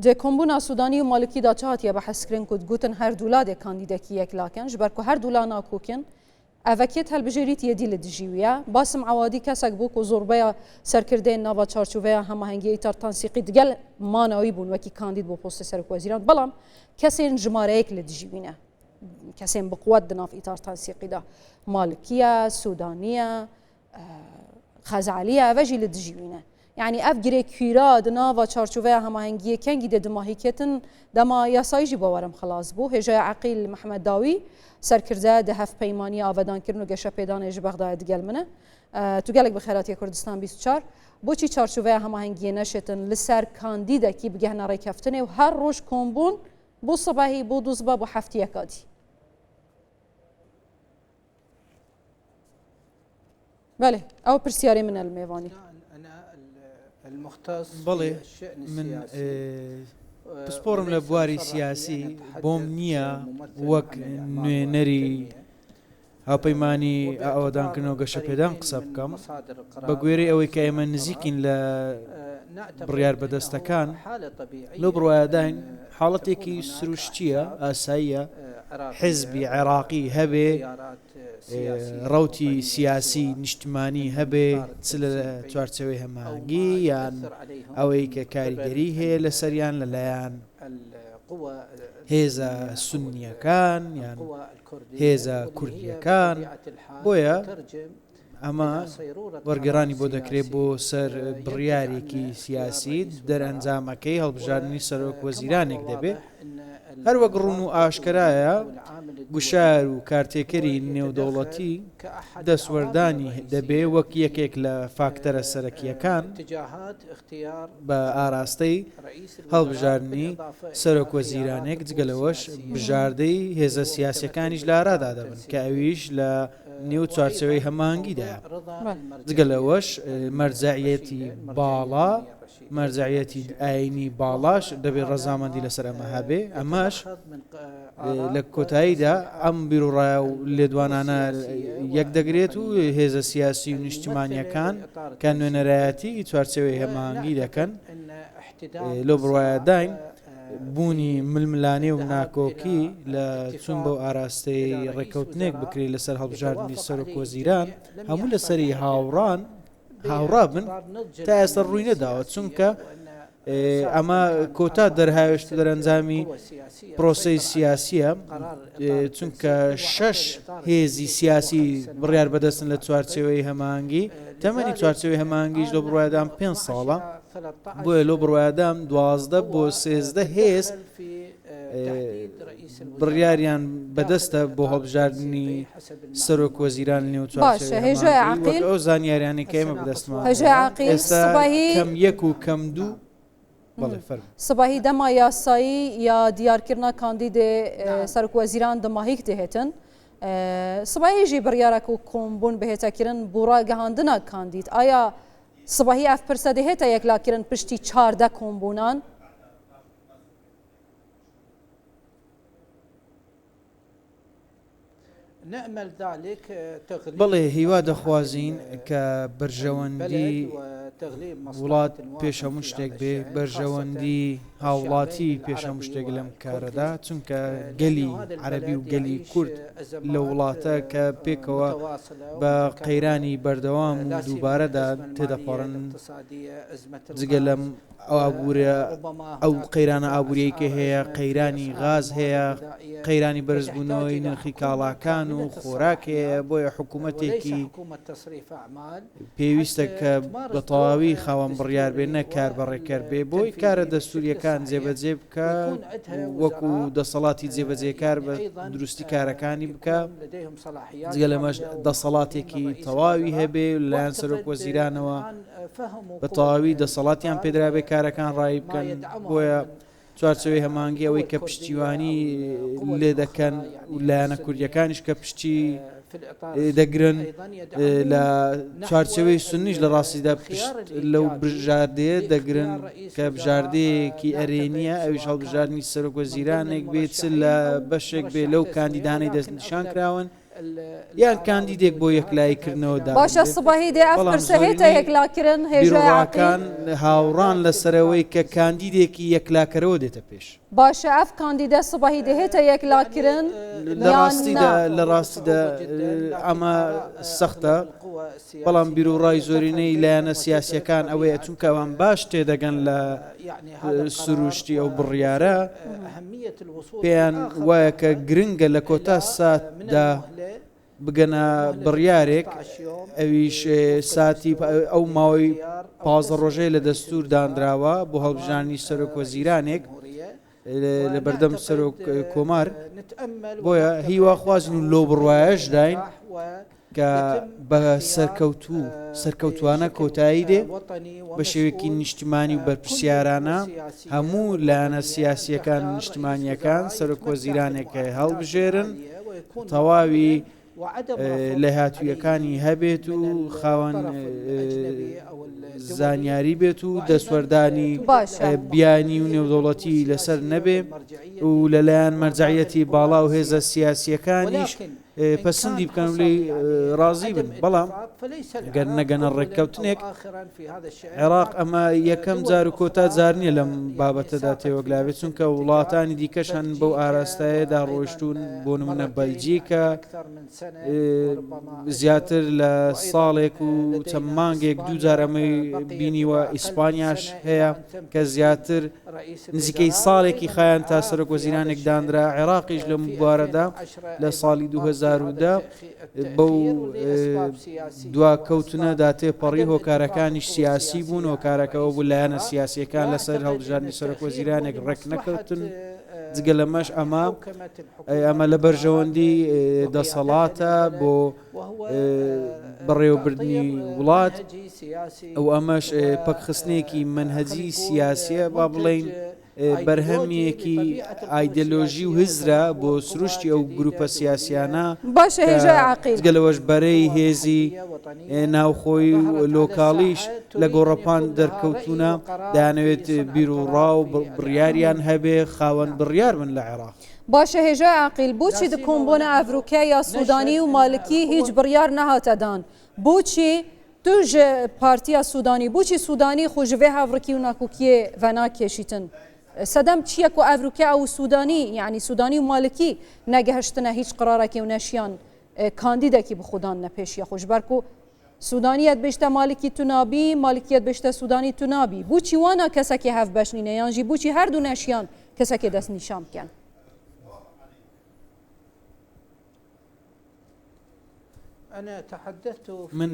Di kombûna Sûdanî û Malikî de çi hatiye behskirin ku digotin her du la dê kandîdekî yek lakin ji ber ku her du la nakokin evekê telbijêrît yê dî li dijî wî ye. Basim Ewadî kesek bû ku zorbeya serkirdeyên nava çarçoveya hemahengiyê Îtar Tensîqî digel mana wî bûn wekî kandîd bo postê serokwezîran belam kesên jimareyek li dijî wî ne. Kesên bi quwet di nav Îtar Tensîqî de Malikî ye, Sûdanî ye, Xezalî ye eve jî li dijî wî ne. Yanî ev girê kwîra di nava çarçoveya hemahengiyê kengî de dimahî ketin dema yasayî jî bawerim xilas bû. Hêjaya Eqîl Mihemed Dawî serkirde di hevpeymaniya avedankirin û geşepêdanê ji Bexdayê digel min e. Tu gelek bi xêratiye Kurdistan 24. Boçî çarçoveya hemahengiyê neşêtin li ser kandîdekî bigehne rêkeftinê û her roj kombûn bû sibehî bû dûziba bû heftiyeka dî. Belê, ew pirsyarê min e li mêvanî. بەڵێ من پسپۆڕم لە بواری سیاسی بۆم نییە وەک نوێنەری هاوپەیمانی ئاوەدانکردنەوە گەشەپێدان قسە بکەم بە گوێرەی ئەوەی کە ئێمە نزیکین لە بڕیار بەدەستەکان لەو بڕوایەداین حاڵەتێکی سروشتییە ئاساییە حزبی عێراقی هەبێ ڕەوتی سیاسی نیشتمانی هەبێ چ لە چوارچێوەی هەماهەنگی یان ئەوەی کە کاریگەری هەیە لەسەریان لەلایەن هێزە سوننیەکان یان هێزە کوردیەکان بۆیە ئەمە وەرگێڕانی بۆ دەکرێت بۆ سەر بڕیارێکی سیاسی، دەرئەنجامەکەی هەڵبژاردنی سەرۆک وەزیرانێک دەبێت. هەروەک ڕوون و ئاشکرایە گوشار و کارتێکەری نێودەوڵەتی دەستوەردانی دەبێ وەک یەکێک لە فاکتەرە سەرەکییەکان بە ئاراستەی هەڵبژاردنی سەرۆک وەزیرانێک، جگە لەوەش بژاردەی هێزە سیاسییەکانیش لە ئارادا دەبن کە ئەویش لە نێو چوارچێوەی هەماهەنگیدایە. جگە لەوەش مەرجەعیەتی باڵا، مەرجەعیەتی ئایینی باڵاش دەبێت ڕەزامەندی لەسەر ئەمە هەبێ، ئەمەش لە کۆتاییدا ئەم بیروڕا و لێدوانانە یەک دەگرێت و هێزە سیاسی و نیشتیمانییەکان کە نوێنەرایەتی چوارچێوەی هەماهەنگی دەکەن لەو بڕوایەداین بوونی ململانێ و ناکۆکی لە چوون بەو ئاراستەی ڕێککەوتنێک بکرێت لەسەر هەڵبژاردنی سەرۆک وەزیران هەموو لەسەری هاوڕان هاوڕا بن تا ئێستا ڕووی نەداوە چونکە ئەمە کۆتا دەرهاوێشت و دەرەنجامی پرۆسەی سیاسیە چونکە شەش هێزی سیاسی بڕیار بەدەستن لە چوارچێوەی هەمانگی تەمەنی چوارچێوەی هەمانگیش لە بڕوایدام پێ ساڵە بۆیە لەو بڕوایەدام 12 بۆ 13 هێز بڕیاریان بەدەستە بۆ هەڵبژاردنی سەرۆک وەزیران نێو باشە هێژای عەقیل ئەو زانیاریانەی کە ئێمە بەدەستمان هێژای عەقیل ئێستا سبەی کەم یەک و کەم دوو بەڵێ فەرموو. سبەی دەما یاسایی یا دیارکردنا کاندیدێ سەرۆک وەزیران دماهیک دهێتن سبەی ژی بڕیارە کو کۆمبوون بهێتە کرن بۆ ڕاگەهاندنا کاندید ئایا سبەی ئەف پرسە دهێتە یەکلاکردن پشتی 14 کۆمبوونان؟ بەڵێ هیوا دەخوازین کە بەرژەوەندی وڵات پێش هەموو شتێک بێ، بەرژەوەندی هاوڵاتی پێش هەموو شتێک لەم کارەدا، چونکە گەلی عەرەبی و گەلی کورد لە وڵاتە کە پێکەوە بە قەیرانی بەردەوام و دووبارەدا تێدەپەڕن، جگە لەم ئابوورە ئەو قەیرانە ئابووریەی کە هەیە، قەیرانی غاز هەیە، قەیرانی بەرزبوونەوەی نرخی کاڵاکان و خۆراک هەیە، بۆیە حکوومەتێکی پێویستە کە بە تەواوی خاوەن بڕیار بێ نەک کاربەڕێکەر بێ بۆی کارە دەستوورییەکان جێبەجێ بکا وەکو دەسەڵاتی جێبەجێکار بە دروستی کارەکانی بکا، جگە لەمەش دەسەڵاتێکی تەواوی هەبێ لەلایەن سەرۆک وەزیرانەوە. بە تەواوی دەسەڵاتیان پێدرابێ کارەکان ڕایی بکەن، بۆیە چوارچێوەی هەماهەنگی ئەوەی کە پشتیوانی لێ دەکەن و لایەنە کوردیەکانیش کە پشتی دەگرن لە چوارچێوەی سنیش لە ڕاستیدا پشت لەو بژاردەیە دەگرن کە بژاردەیەکی ئەرێنیە ئەویش هەڵبژاردنی سەرۆک وەزیرانێک بێت چ لە بەشێک بێ لەو کاندیدانەی دەستنیشان کراون. یان کاندیدێک بۆ یەکلایی کردنەوە باشە دابنرێت، سبەهی دێ ئەف بەڵام پرسە هێتە زۆرینەی یەکلاکردن هێژای عەقیل؟ بیروڕاکان هاوڕان لەسەر ئەوەی کە کاندیدێکی یەکلاکەرەوە دێتە پێش. باشە ئەف کاندیدە سبەهی دێ هێتە یەکلاکردن لە یان نا؟ ڕاستیدا لە ڕاستیدا ئەمە سەختە، بەڵام بیروڕای زۆرینەی لایەنە سیاسییەکان ئەوەیە چونکە ئەوان باش تێدەگەن لە سروشتی ئەو بڕیارە، پێیان وایە کە گرنگە لە کۆتا ساتدا بگەنە بڕیارێک، ئەویش ساتی ئەو ماوەی 15 ڕۆژەی لە دەستور دانراوە بۆ هەڵبژاردنی سەرۆک وەزیرانێک لە بەردەم سەرۆک کۆمار، بۆیە هیواخوازین و لەو بڕوایەشداین کە بە سەرکەوتوو سەرکەوتوانە کۆتایی دێ بە شێوەیەکی نیشتمانی و بەرپرسیارانە هەموو لایەنە سیاسییەکان و نیشتمانییەکان سەرۆک وەزیرانێک هەڵبژێرن تەواوی لێهاتوویەکانی هەبێت و خاوەن زانیاری بێت و دەستوەردانی بیانی و نێودەوڵەتی لەسەر نەبێ و لەلایەن مەرجەعیەتی باڵا و هێزە سیاسییەکانیش پەسندی بکەن و لێی ڕازی بن، بەڵام گەر نەگەنە ڕێککەوتنێک، عێراق ئەمە یەکەم جار و کۆتا جار نییە لەم بابەتەدا تێوەگلابێت، چونکە وڵاتانی دیکەش هەن بەو ئاراستەیەدا ڕۆیشتوون، بۆ نمونە بەلجیکا زیاتر لە ساڵێک و چەند مانگێک دووجار ئەمەی بینیوە، ئیسپانیاش هەیە کە زیاتر نزیکەی ساڵێکی خایاند تا سەرۆک وەزیرانێک دانرا، عێراقیش لەم بوارەدا لە ساڵی 2010 بەو دواکەوتنەدا تێپەڕی، هۆکارەکانیش سیاسی بوون، هۆکارەکە ئەوە بوو لایەنە سیاسییەکان لەسەر هەڵبژاردنی سەرۆک وەزیرانێک ڕێکنەکەوتن، جگە لەمەش ئەمە ئەمە لە بەرژەوەندی دەسەڵاتە بۆ بەڕێوەبردنی وڵات و ئەمەش پەکخستنێکی مەنهەجی سیاسیە با بڵێین بەرهەمێکی ئایدۆلۆژی و هزرە بۆ سروشتی ئەو گروپە سیاسیانە باشە هێژای عەقیل. جگە لەوەش بەرەی هێزی ناوخۆیی و لۆکاڵیش لە گۆڕەپان دەرکەوتوونە دەیانەوێت بیروڕا و بڕیاریان هەبێ خاوەن بڕیار بن لە عێراق. باشە هێژای عەقیل بۆچی د کۆمبۆنە ئەڤروکە یا سودانی و مالکی هیچ بڕیار نەهاتە دان بۆچی تو ژ پارتیا سودانی بۆچی سودانی خو ژ ڤێ هەڤڕکی و ناکوکیێ ڤەناکێشیتن سەدەم چییە کو ئەڤروکە ئەو سودانی یعنی سودانی و مالکی نەگەهشتنە هیچ قرارەکێ و نەشیان کاندیدەکی بخودان نەپێشیە خو ژبەر کو سودانیەت بێشتە مالکی تو نابی مالکیەت بێشتە سودانی تو نابی بۆچی وانا کەسەکێ هەڤ بەش نینە یانژی بۆچی هەردوو نەشیان کەسەکێ دەست نیشان بکەن. من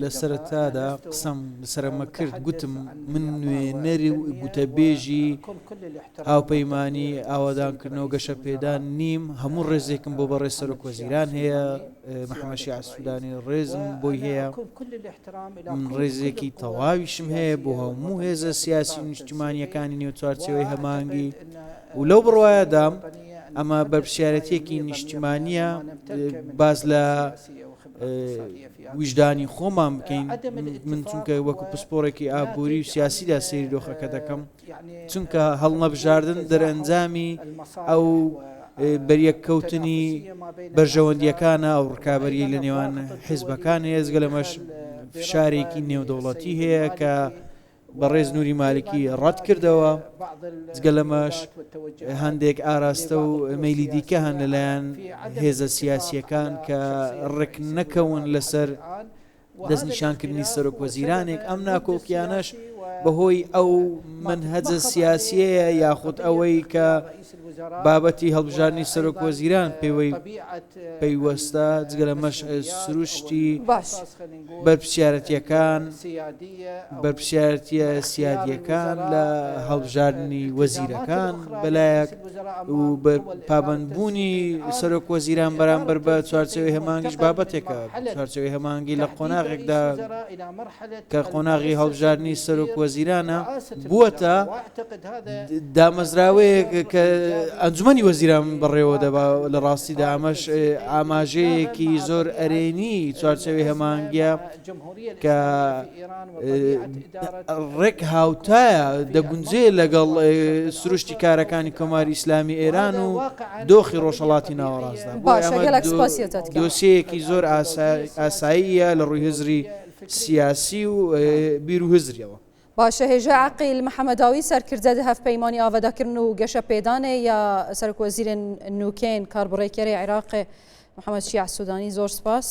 لە سەرەتادا قسەم لەسەر ئەمە کرد، گوتم من نوێنەری و گوتەبێژی هاوپەیمانی ئاوەدانکردنەوە گەشەپێدان نیم، هەموو ڕێزێکم بۆ بەڕێز سەرۆکوەزیران هەیە، محەمەد شیاع سوودانی ڕێزم بۆی هەیە، من ڕێزێکی تەواویشم هەیە بۆ هەموو هێزە سیاسی و نیشتیمانییەکانی نێو چوارچێوەی هەماهەنگی و لەو بڕوایەدام ئەمە بەرپرسیارێتییەکی نیشتیمانییە باس لە ویژدانی خۆمان بکەین، من چونکە وەکو پسپۆڕێکی ئابووری و سیاسیدا سەیری دۆخەکە دەکەم، چونکە هەڵنەبژاردن دەرئەنجامی ئەو بەریەککەوتنی بەرژەوەندییەکانە، ئەو ڕکابەریەی لە نێوان حیزبەکان هەیە، جگە لەمەش فشارێکی نێودەوڵەتی هەیە کە بەڕێز نوری مالکی ڕەت کردەوە، جگە لەمەش هەندێک ئاراستە و مەیلی دیکە هەن لەلایەن هێزە سیاسییەکان کە ڕێک نەکەون لەسەر دەستنیشانکردنی سەرۆک وەزیرانێک، ئەم ناکۆکیانەش بەهۆی ئەو مەنهەجە سیاسیەیە یاخود ئەوەی کە بابەتی هەڵبژاردنی سەرۆک وەزیران پێوەی پەیوەستە، جگە لەمەش سروشتی بەرپرسیارەتیەکان بەرپرسیارەتیە سیادیەکان لە هەڵبژاردنی وەزیرەکان بەلایەک و پابەندبوونی سەرۆک وەزیران بەرامبەر بە چوارچێوەی هەماهەنگیش بابەتێکە، چوارچێوەی هەماهەنگی لە قۆناغێکدا کە قۆناغی هەڵبژاردنی سەرۆک وەزیران. وەزیرانە بووەتە دامەزراوەیەک کە ئەنجومەنی وەزیران بەڕێوە دەبا لە ڕاستیدا ئەمەش ئاماژەیەکی زۆر ئەرێنی چوارچێوەی هەماهەنگیە کە ڕێک هاوتایە دەگونجێ لەگەڵ سروشتی کارەکانی کۆماری ئیسلامی ئێران و دۆخی ڕۆژهەڵاتی ناوەڕاستدا. بۆیە باشە ئەمە گەلەک سپاسیەتە دکەم. دۆسیەیەکی زۆر ئاساییە لە ڕووی هزری سیاسی و بیر و هزریەوە. باشە هێژا عەقیل محەمەداوی سەرکردە دە هەڤپەیمانی ئاڤداکردن و گەشەپێدانێ یا سەرۆکوەزیرێن نوکێن کاربڕێکەرێ عێراقێ محەمەد شیاع سودانی زۆر سپاس.